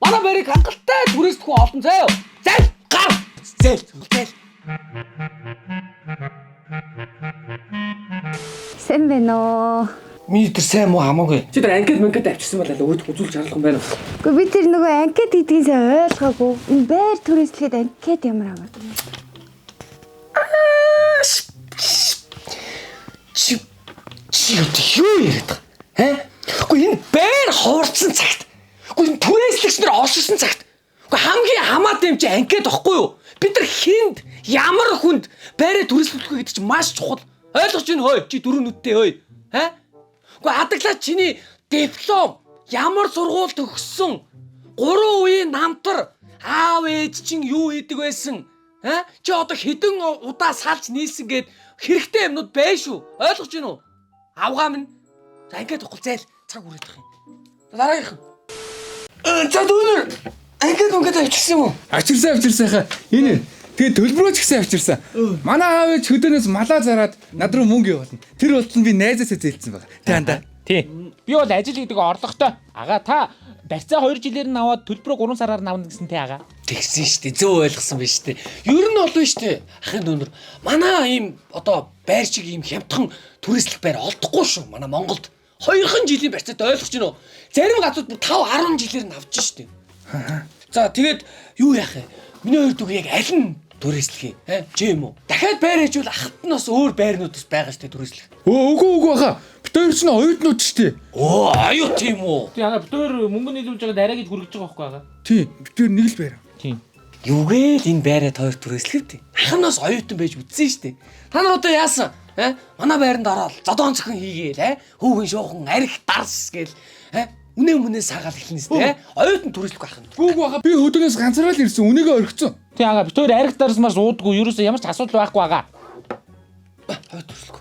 Манай байрыг хангалттай түрээслэх хүн олон заяа. Зайл гар. Зээл. Зээл. Сайн байна уу? Миний тэр сайн муу хамаагүй. Чи тэр анкет манкет авчирсан бол аль өөд үзүүлж харлах юм байна уу? Гэхдээ би тэр нөгөө анкет гэдгийг сайн ойлгоогүй. Энэ байр түрээслэхэд анкет ямар аваа? Чи чи юу яриад байгаа? Хэ? Үгүй энэ байр хуурцсан цагт. Үгүй энэ түрээслэгч нар олширсан цагт. Үгүй хамгийн хамаатай юм чи анкет واخгүй юу? Бид нар хинд ямар хүнд байраа түрээслэх вэ гэдэг чинь маш чухал. Ойлгож байна хөөе. Чи дөрөв нүдтэй хөөе. Хэ? Үгүй адаглаа чиний диплом ямар сургууль төгссөн? Гурван үеийн намтар аав ээж чинь юу хийдэг байсан? Хэ? Чи одоо хэдэн удаа салж нийлсэн гээд хэрэгтэй юмнууд байна шүү. Ойлгож байна уу? Авгаа минь. За ингээд тухгүй зээл цаг үрээд их юм. За дараагийнх нь. За дүүнер ингээд ингээд авчирсан юм уу? Авчирсан авчирсан хаа. Энэ тэгээ төлбөрөө ч гэсэн авчирсан. Манай аав ээж хөдөөнөөс малаа зараад над руу мөнгө явуулна. Тэр болтол нь би найзаасаа зээлцсэн байгаа. Тэ андаа. Тий. Би бол ажил хийдэг орлоготой. Ага та барьцаа 2 жилээр нь аваад төлбөрөө 3 сараар нь авна гэсэн тэ ага. Тэгсэн шүү дээ. Зөв ойлгосон биш үү? Ер нь олон шүү дээ. Ахын дүүнер манай ийм одоо байр шиг ийм хямдхан түрээслэх байр олдохгүй шүү. Манай Монголд хоёрхан жилийн барьцаатай ойлгож байна уу? Зарим газрууд бүр 5 10 жилээр нь авч шүү дээ. За тэгээд юу яах вэ? Миний хоёр дүү яг аль нь түрээслэх юм? Хэ? Чи юм уу? Дахиад байр хийжвэл ахад нь бас өөр байрнууд бас байгаа шүү дээ түрээслэх. Өө үгүй үгүй хаа. Бид хоёр чинь оюутнууд шүү дээ. Оо аюу тийм үү? Тий ага бид хоёр мөнгө нийлүүлж байгаа арай гэж хүргэж байгаа байхгүй ага. Тий. Бид хоёр нэг л байр. Тий. Юугээл энэ байраа тойр түрээслэх үү? Ах нь бас оюутан байж үтсэн шүү дээ. Та нар одоо яасан? Э? Манай байранд ороод зодоон цохон хийгээл э? Хүүхэн шуухан арх дарс гээл э? Үнэ мүнээ саагаал эхэлнэ сте. э? Оюутан түрээслэх байх юм. Үгүй үгүй хаа. Би хөдөөнөөс ганцаараа л ирсэн. Үнийгээ орхицсан. Тий ага бид хоёр ариг дарсмаар суудгүй ерөөсөө ямар ч асуудал байхгүй ага. Оюутан түрээслэх.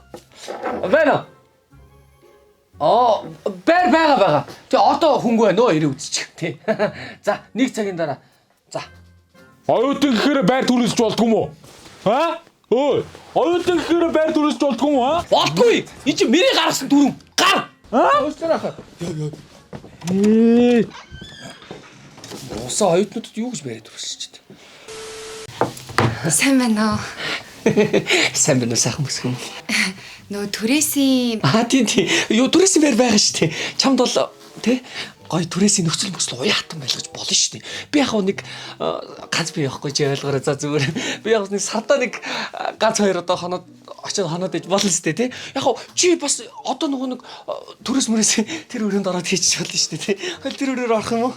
Байна. Оо, байр байгаа байгаа. Тэг одоо хөнгөө байна өө ирээ үзчих тий. За, нэг цагийн дараа. За. Оюутан гэхээр байр түрээсч болдгүй юм уу? Аа? Өө, оюутан гэхээр байр түрээсч болдгүй юм уу? Аа? Болдгүй. Энд чи мэрий гаргасан дүрм. Гар. Уучлаарай хаа. Уусаа оюутнуудад юу гэж байраа түрээсэлж дээ. Сайн байна уу? Сайн байна уу сайхан бүсгүй юм. Нөгөө түрээсийн Аа тийм тийм. Юу түрээсийн байр байгаа шүү дээ. Чамд бол тий гой түрээсийн нөхцөл мөцөл уян хатан байлгаж болно шүү дээ. Би яг нэг ганц би явахгүй чи ойлгоорой за зүгээр. Би яг нэг сардаа нэг ганц хоёр одоо хоноод очиод хоноод иж болно шүү дээ тий. Яг чи бас одоо нөгөө нэг түрээс мөрөөс тэр өрөөнд ороод хийчих болно шүү дээ тий. Хойл тэр өрөөр орох юм уу?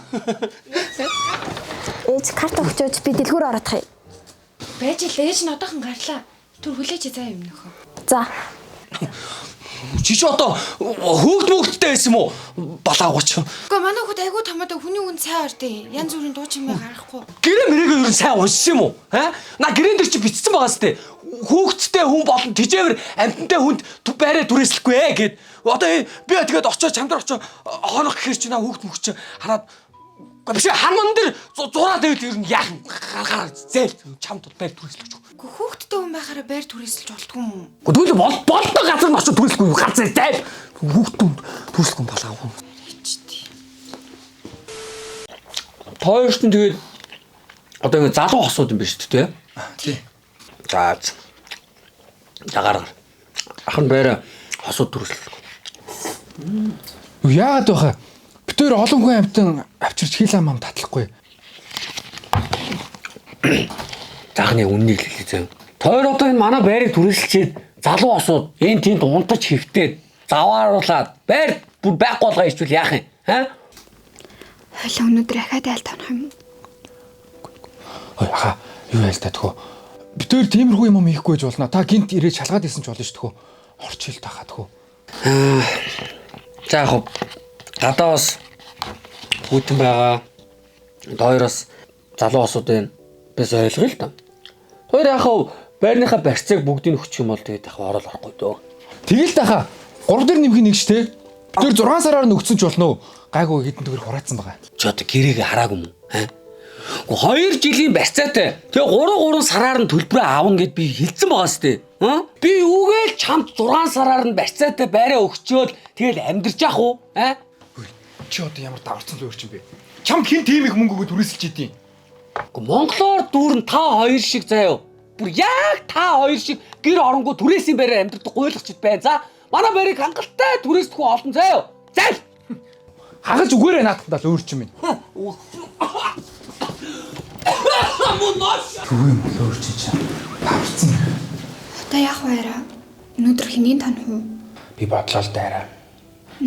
Ээж карт өгчөөж би дэлгүүр ороодох юм. байж л ээж нь одоохон гарлаа. Түр хүлээж заа юм нөхөө. За. Чи ч одоо хөөгд мөгдтэй байсан юм уу? Балаагууч. Гэхдээ манай хүүхд айгүй томоод хүний үгэнд сайн ордیں۔ Янз бүрийн дуу чимээ гаргахгүй. Гэрээ мэрээгээ ер нь сайн уншсан юм уу? Аа? На гэрээн дээр чи бичсэн байгаа сте. Хөөгдтэй хүн болон тижээвэр амьтантай хүнд байраа түрээслэхгүй ээ гэд. Одоо би тэгээд очиж чамдар очиж хонох гэхэр чи на хөөгд мөгч хараад Гэхдээ биш харман дээр зураад байвал ер нь яах юм гаргаар зээл чамд бол байр түрээслэж. Гэхдээ хүүхдтэй хүн байхаараа байр түрээсэлж болдгүй юм уу? Гэхдээ тэгвэл бол болдог газар нь очиж түрээслэхгүй гар зээл. Хүүхдэн түрээслэхгүй балаагүй. Ичтэй. Тойрч нь тэгээд одоо ингэ залуу хосууд юм байна шүү дээ, тий? Тий. За. За гар гар. Ах нь байраа хосууд түрээслэх. Яагаад вэ хаа? Бид хоёр олон хүн амтан авчирч хил ам ам татлахгүй. Заахны үннийг л хэлье заяа. Тойр одоо энэ манай байрыг түрээсэлчээд залуу хосууд энэ тэнд унтаж хөвтөөд завааруулаад байр бүр байхгүй болгоо хийчихвэл яах юм? Аа? Хойлоо өнөөдөр ахаад айл тонох юм уу? Ой хаа. Юу ял та тхөө. Бид хоёр тиймэрхүү юм юм хийхгүй байж болно. Та гинт ирээд шалгаад исэн ч болно шүү тхөө. Орч хил та хаа тхөө. За яг хав гадаа бас хүйтэн байгаа. Тойроос залуу хосууд байна. Бис ойлгоё л доо. Тойр яг хав байрныхаа барьцааг бүгдийг нь өгчих юм бол тэгээд яг орол орохгүй дөө. Тэгэл та хаа. 3 дээр нэмэх нэг шүү те. Бид хоёр 6 сараар нөгцөн ч болно уу? Гайгүй хэдэн төгрөг хураацсан байгаа. Чи одоо гэрээгээ хараагүй юм уу? Аа? Гэхдээ 2 жилийн барьцаатай. Тэгээ 3 3 сараар нь төлбөрөө аавна гэд би хэлсэн байгаа сте. Аа? Би юугээл чамд 6 сараар нь барьцаатай байраа өгчөөл тэгэл амьдарч яах уу? Аа? Чи одоо ямар даварцсан л өөр чинь бэ? Чамд хэн тийм их мөнгө өгөө түрээсэлж идэв. Гэхдээ Монголоор дүүрэн та хоёр шиг заяа. Бүр яг та хоёр шиг гэр оронгоо түрээсийн байраар амьдардаг гуйлагчд байна. За манай байрыг хангалттай түрээсдэх хүн олон заяа. Зайл. Хагалж үгээрээ наадах тал өөр чинь минь. Юу юм бол өөр чинь чам. Даварцсан. Одоо яах вэ арай? Өнөөдөр хэний танах уу? Би бодлоо л дайраа.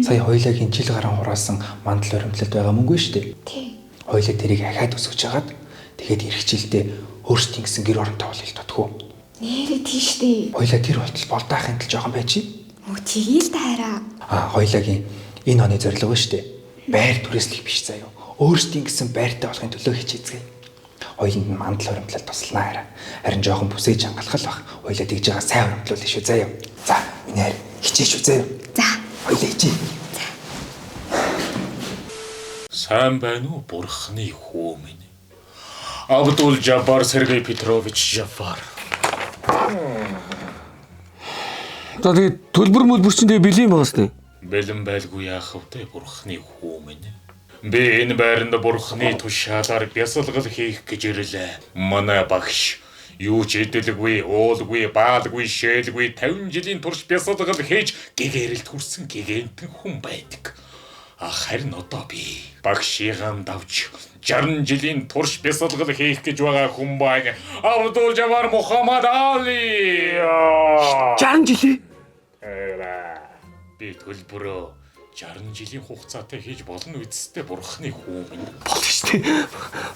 Сая хоёулагийн жил гарan хураасан мандал баримтлалд байгаа мөнгө шүү дээ. Тий. Хоёулаа тэрийг ахаад өсгөж хагаад тэгээд ирэх жилдээ өөрсдийн гэсэн гэр оронтой болъё л дутгүй. Нэрээ тийш дээ. Хоёулаа тэр болтол болдаахын тул жоохон байж. Өө тгий л дайраа. А хоёулагийн энэ оны зорилго шүү дээ. Байр түрээслэх биш заяа. Өөрсдийн гэсэн байртай болохын төлөө хичээцгээе. Хоёуланд нь мандал хуримтлал туслана хараа. Харин жоохон бүсээж хангалах л бах. Хоёулаа тэгж байгаа сайн хуримтлал шүү заяа. За миний хайр хичээ шүү заяа. За. Хоёулаа хичээ. Сайн байна уу бурхны хүү минь? Абдул Жабар Сергей Петрович Жабар. За тэгээд төлбөр мөлбөр чинь тэгээ бэлэн байгаас нэ. Бэлэн байлгүй яах вэ бурхны хүү минь? Би энэ байранд бурхны тушаалаар бясалгал хийх гэж ирлээ. Манай багш юу ч идэлгүй, уулгүй, баалгүй, шээлгүй 50 жилийн турш бясалгал хийж гэгэрэлд хүрсэн гэгэнтэн хүн байдаг. Харин одоо би багшийгаан давж 60 жилийн турш бясалгал хийх гэж байгаа хүн байна. Абдул Жабар Мухаммад Али. 60 жилийн Би төлбөрөө 60 жилийн хугацаатай хийж болно үсттэй бурхны хүү минь. болно шүү дээ.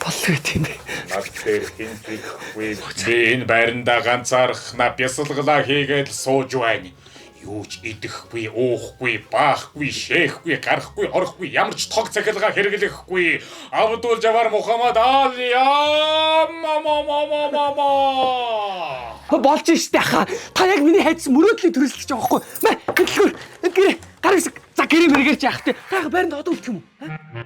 Боллоо гэдэг юм бэ. Над дээр хэн хийхгүй. Би энэ байрандаа ганцаархнаа бясалгалаа хийгээд л сууж байна. Юу ч идэхгүй, уухгүй, баахгүй, шээхгүй, гарахгүй, орохгүй, ямар ч тог цахилгаан хэрэглэхгүй. Абдул Жабар Мухаммад Али. Мама. Болж штэ хаа. Та яг миний хайцсан мөрөөдлийн төрөлсөлж байгаа байхгүй. Мэ, дэлгүүр. Гэрээ гар хэсэг. За гэрээ мэрэгэрч яах вэ? Та яг байранд одоо үлдэх юм уу?